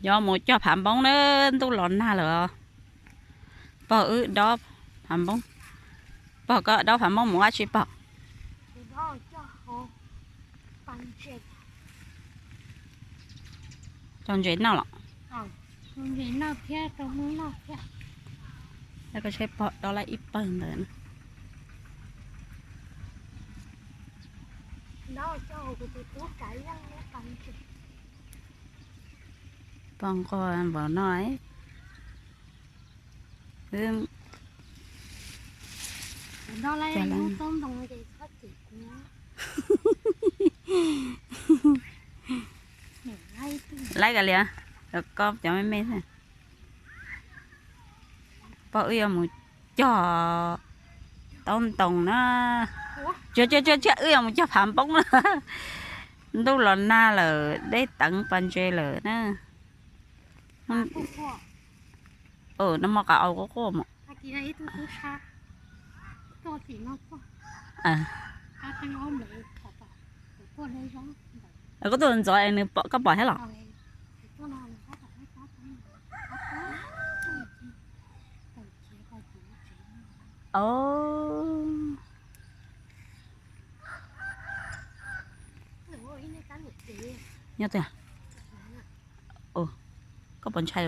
Yuav mus cog phav npoob na, ntuj los nag lawm. Pog wb dob phav npoob. Pog koj dob phav npoob mus dab tsi pog? Cog ntses noj los? Koj saib pog dob lawm ib pawg ntawd. Pog nquag npaum no. Laib kav liam, koj cov me me. Pog wb yuav mus cog taub ntoos na. Tsiab tsiab tsiab, wb yuav mus cog phav npoob na. Ntuj los nag lawm, deb teev pas ntses lawm na. Nag hmo qab au quaj quaj mas. Koj tuaj ntxov es nws, koj pom thiab los? Nyob twg? Koj puas ntshai?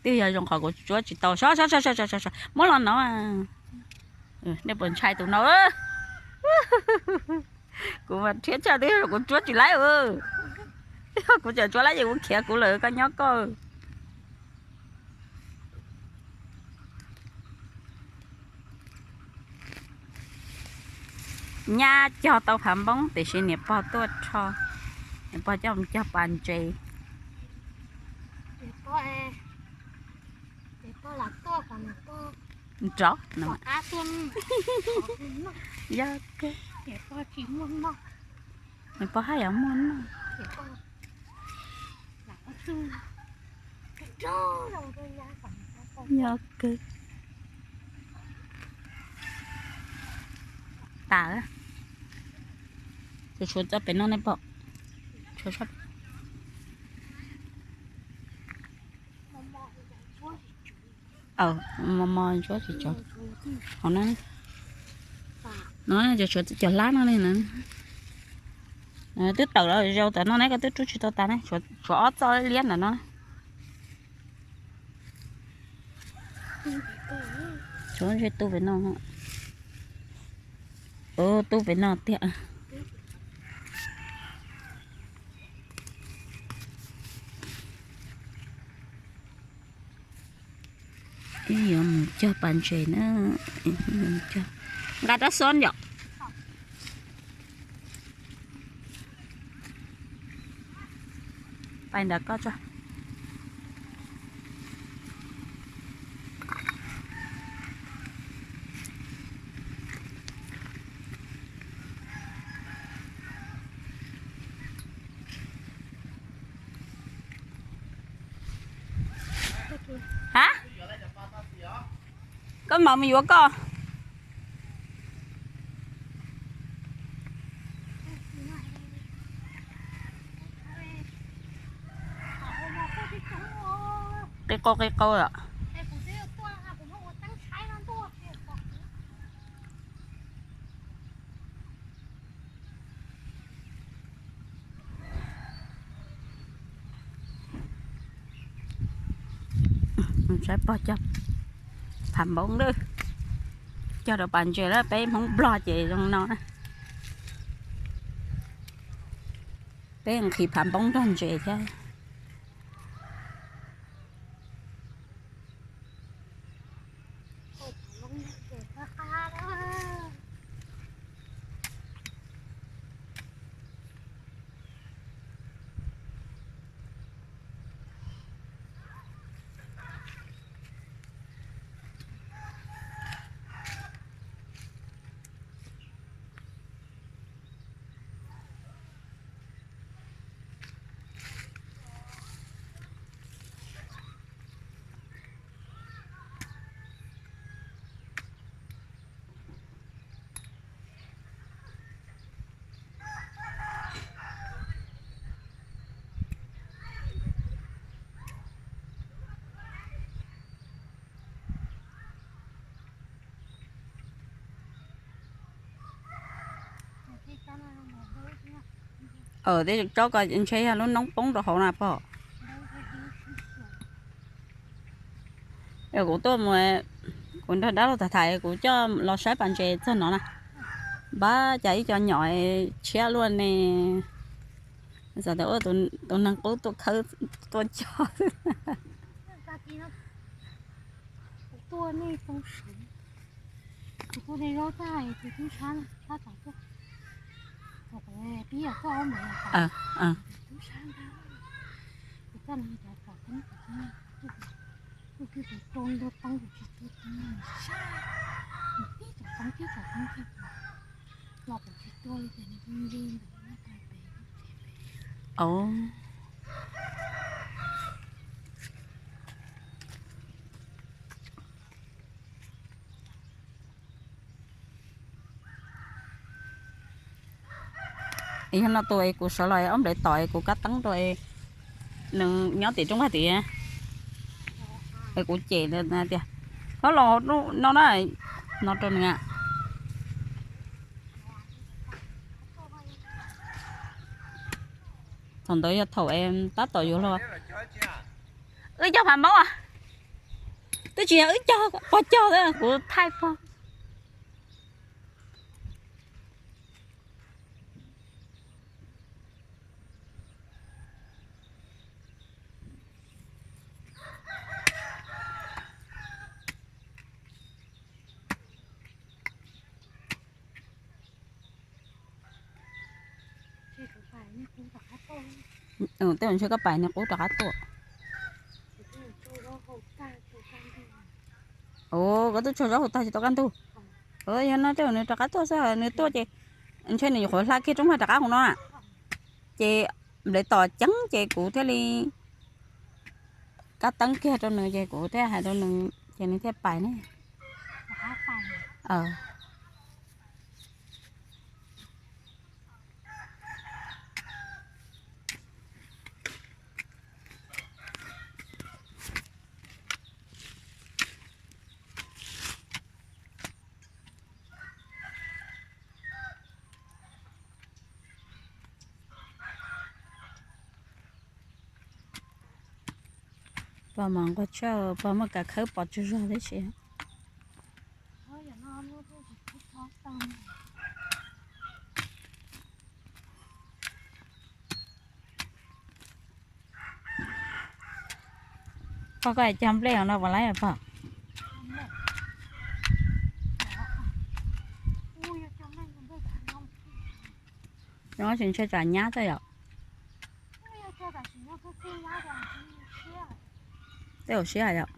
Twb yog zoo qhov kuv tsuab tsis tau. Muab los no. Nej puas ntshai tus no? Kuv mas rhiab tshaj twb yog kuv tsuab tsis laib. Kuv tseem tsuab laib ces kuv khiav kuv lawm, koj nyob koj. Nyab cog tau phav npoob tiam sis niam pog tuaj rho, niam pog coj mus cog pas ntses. Nrov no. Yog kawg. Niam pog haj yam muaj noj. Yog kawg. Tas. Tshuav txoj pem no ne pom. Mos mos ntsuab tsis tsov hauv no. No cov tshuav cov hlab no li na. Twb tawm los zaum tas no ne, koj twb rub tsis tau tas ne, tshuav ob txoj liab ntawm no. Tshuav ntshe tu pem no. Ub, tu pem no tiag. Ib yuav mus cog pas ntses na. Nqa rab xob yom. Pais ntawm koj tso. Hab, koj mam mus yuav koj. Qi qau qi qau lawm. Saib pog cog phav npoob lawm, cog rau pas ntses lawm, peb Hmoob Nplog ces zoo no. Peb nqhis phav npoob nrog ntses thiab. Tej tsob ko ntshe yog lub noob poob rau hauv na pog. Kuv tuaj mus, kuv nrog dab laug tham tham kuv coj los saib pas ntses txog no na. Npab cas ib co nyom tshiab luaj ne. Xav tias ua tus neeg qub tuaj khawb tuaj cog. Yog no tus es kuv sawv los ob nplawv tom es kuv kab teeb rau nws nyob tim rooj vag tid, es kuv cem tias, koj los no na, no rau nws. Thaum ntawd yog thaum tab tom yuav luag. Wb cog phav npauj, twb tsis yog wb cog, pog cog, kuv thaij pog. Tej zaum ntshe koj pais nws qub rov qab tuaj. Koj twb tsaug zaub hauv tag tsis tau kaj ntug. Yog no tej zaum nws rov qab tuaj xwb, nws tuaj ces ntshe nws nyuam qhuav hla kiag rooj vag rov qab hauv no. Ces nplawv tom ceeb ces kuv thiaj li kab teeb kiag rau nws ces kuv thiaj hais rau nws ces nws thiaj pais ne. Pog mas nquag tshaj, pog muaj kav khawb pov tsawg zog tib si. Pog, koj cog nplej no puas laib pog? Zoo tsis ntshai tsam nyab xwb yom. Tej zaum siab yom.